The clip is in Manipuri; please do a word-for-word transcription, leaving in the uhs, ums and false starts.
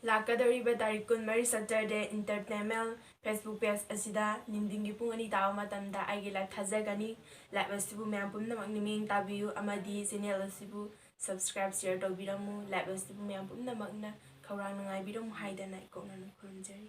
ꯂꯥꯛꯀꯗꯧꯔꯤꯕ ꯇꯥꯔꯤꯛ ꯀꯨꯟꯃꯔꯤ Saturday Entertainment Facebook page ꯑꯁꯤꯗ ꯅꯨꯡꯊꯤꯟꯒꯤ ꯄꯨꯡ ꯑꯅꯤ ꯇꯥꯕ ꯃꯇꯝꯗ ꯑꯩꯒꯤ live ꯊꯥꯖꯒꯅꯤ꯫ Live ꯑꯁꯤꯕꯨ ꯃꯌꯥꯝ ꯄꯨꯝꯅꯃꯛꯅ ꯃꯤꯠꯌꯦꯡ ꯇꯥꯕꯤꯌꯨ ꯑꯃꯗꯤ channel ꯑꯁꯤꯕꯨ subscribe, share ꯇꯧꯕꯤꯔꯝꯃꯨ꯫ Live ꯑꯁꯤꯕꯨ ꯃꯌꯥꯝ ꯄꯨꯝꯅꯃꯛꯅ ꯈꯧꯔꯥꯡꯅ ꯉꯥꯏꯕꯤꯔꯝꯃꯨ ꯍꯥꯏꯗꯅ ꯏꯀꯣꯛꯅꯅ ꯈꯨꯔꯨꯝꯖꯔꯤ꯫